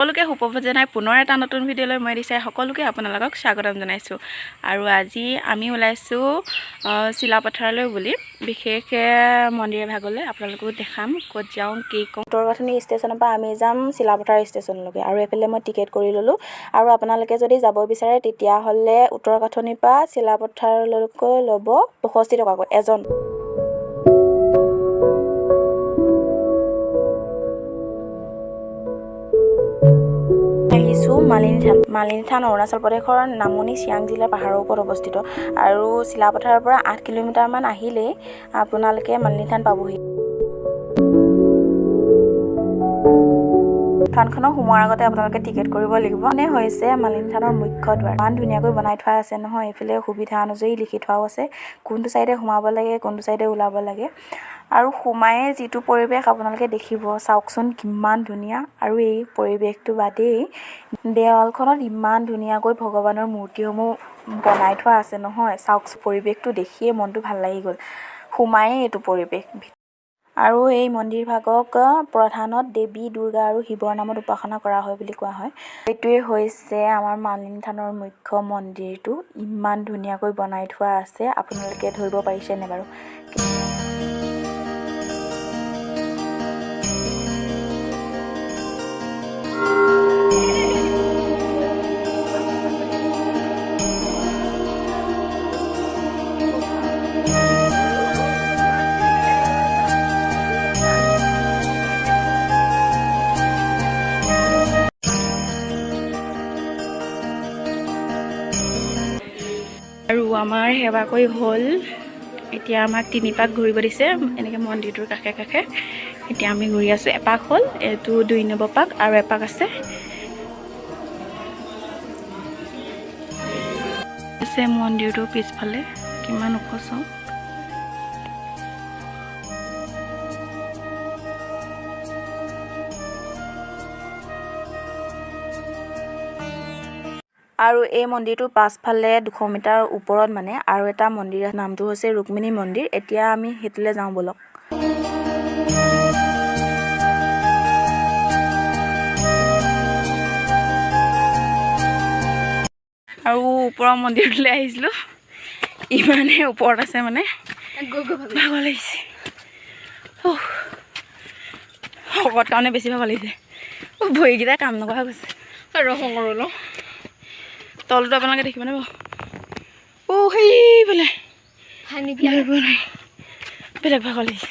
সকলোকে সুপ্ৰভাত জনাই পুনৰ এটা নতুন ভিডিঅ'লৈ মই দিছাই সকলোকে আপোনালোকক স্বাগতম জনাইছোঁ। আৰু আজি আমি ওলাইছোঁ চিলাপথাৰলৈ বুলি, বিশেষকৈ মন্দিৰ ভাগলৈ। আপোনালোকো দেখাম ক'ত যাওঁ, কি কওঁ। উত্তৰগাঁথনি ষ্টেচনৰ পৰা আমি যাম চিলাপথাৰ ষ্টেচনলৈকে। আৰু এইফালে মই টিকেট কৰি ল'লোঁ। আৰু আপোনালোকে যদি যাব বিচাৰে, তেতিয়াহ'লে উত্তৰগাঁথনিৰ পৰা চিলাপথাৰলৈকে ল'ব 65 টকাকৈ এজন। আহিছোঁ মালিনী থান। মালিনী থান অৰুণাচল প্ৰদেশৰ নামনি চিয়াং জিলাৰ পাহাৰৰ ওপৰত অৱস্থিত। আৰু চিলাপথাৰৰ পৰা 8 কিলোমিটাৰমান আহিলেই আপোনালোকে মালিনী থান পাবহি। থানখনত সোমোৱাৰ আগতে আপোনালোকে টিকেট কৰিব লাগিব। মানে হৈছে মালিনী থানৰ মুখ্য দুৱাৰ। ইমান ধুনীয়াকৈ বনাই থোৱা আছে নহয়। এইফালে সুবিধা অনুযায়ী লিখি থোৱাও আছে, কোনটো ছাইডে সোমাব লাগে, কোনটো ছাইডে ওলাব লাগে। আৰু সোমায়ে যিটো পৰিৱেশ আপোনালোকে দেখিব, চাওকচোন কিমান ধুনীয়া। আৰু এই পৰিৱেশটো বাদেই, দেৱালখনত ইমান ধুনীয়াকৈ ভগৱানৰ মূৰ্তিসমূহ বনাই থোৱা আছে নহয়। চাওক, পৰিৱেশটো দেখিয়ে মনটো ভাল লাগি গ'ল সোমায়ে এইটো পৰিৱেশ। আৰু এই মন্দিৰ ভাগক প্ৰধানত দেৱী দুৰ্গা আৰু শিৱৰ নামত উপাসনা কৰা হয় বুলি কোৱা হয়। এইটোৱে হৈছে আমাৰ মালিনী থানৰ মুখ্য মন্দিৰটো। ইমান ধুনীয়াকৈ বনাই থোৱা আছে, আপোনালোকে ধৰিব পাৰিছেনে বাৰু? আৰু আমাৰ সেৱা কৰি হ'ল। এতিয়া আমাক তিনি পাক ঘূৰিব দিছে এনেকৈ মন্দিৰটোৰ কাষে কাষে। এতিয়া আমি ঘূৰি আছোঁ। এপাক হ'ল, এইটো 2 নম্বৰ পাক। আৰু এপাক আছে আছে মন্দিৰটোৰ পিছফালে। কিমান ওখ চাওঁ। আৰু এই মন্দিৰটোৰ পাছফালে 200 মিটাৰ ওপৰত মানে আৰু এটা মন্দিৰ, নামটো হৈছে ৰুক্মিণী মন্দিৰ। এতিয়া আমি সেইটোলৈ যাওঁ ব'লক। আৰু ওপৰৰ মন্দিৰটোলৈ আহিছিলোঁ। ইমানেই ওপৰত আছে, মানে ভাগৰ লাগিছে। উফ। শকত কাৰণে বেছি ভাগৰ লাগিছে। ভৰিকেইটা কাম নকৰা হৈ গৈছে। ৰহ, তলটো আপোনালোকে দেখিবনে বাৰু? অ', সেইফালে ধৰিব নোৱাৰি। বেলেগ ভাগৰ লাগিছে।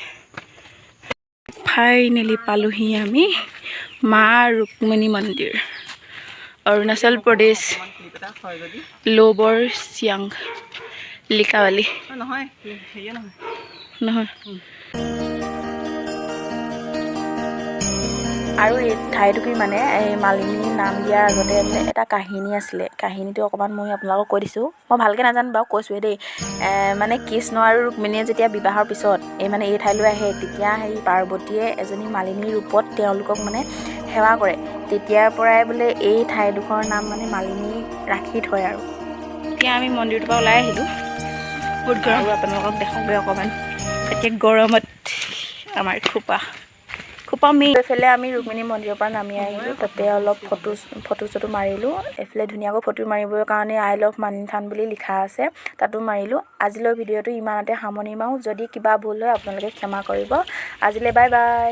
ফাইনেলি পালোহি আমি মা ৰুক্মিণী মন্দিৰ, অৰুণাচল প্ৰদেশ, লোৱাৰ চিয়াং, লিকাবালি। নহয়, হেৰিয়ে নহয়। নহয়। আৰু এই ঠাইটুকুৰি মানে এই মালিনী নাম দিয়াৰ আগতে মানে এটা কাহিনী আছিলে। কাহিনীটো অকণমান মই আপোনালোকক কৈ দিছোঁ। মই ভালকৈ নাজানো বাৰু, কৈছোঁৱে দেই। মানে কৃষ্ণ আৰু ৰুক্মিণীয়ে যেতিয়া বিবাহৰ পিছত এই মানে এই ঠাইলৈ আহে, তেতিয়া সেই পাৰ্বতীয়ে এজনী মালিনীৰ ৰূপত তেওঁলোকক মানে সেৱা কৰে। তেতিয়াৰ পৰাই বোলে এই ঠাইডোখৰৰ নাম মানে মালিনী ৰাখি থয়। আৰু এতিয়া আমি মন্দিৰটোৰ পৰা ওলাই আহিলোঁ। বহুত গৰম। আৰু আপোনালোকক দেখালোৱে অকণমান। এতিয়া গৰমত আমাৰ খোপা খোপা মেইন। এইফালে আমি ৰুক্মিণী মন্দিৰৰ পৰা নামি আহিলোঁ। তাতে অলপ ফটো ফটো চটো মাৰিলোঁ। এইফালে ধুনীয়াকৈ ফটো মাৰিবৰ কাৰণে "আই লভ মালিনী থান" বুলি লিখা আছে, তাতো মাৰিলোঁ। আজিলৈ ভিডিঅ'টো ইমানতে সামৰণি মাৰোঁ। যদি কিবা ভুল হয়, আপোনালোকে ক্ষমা কৰিব। আজিলৈ বাই বাই।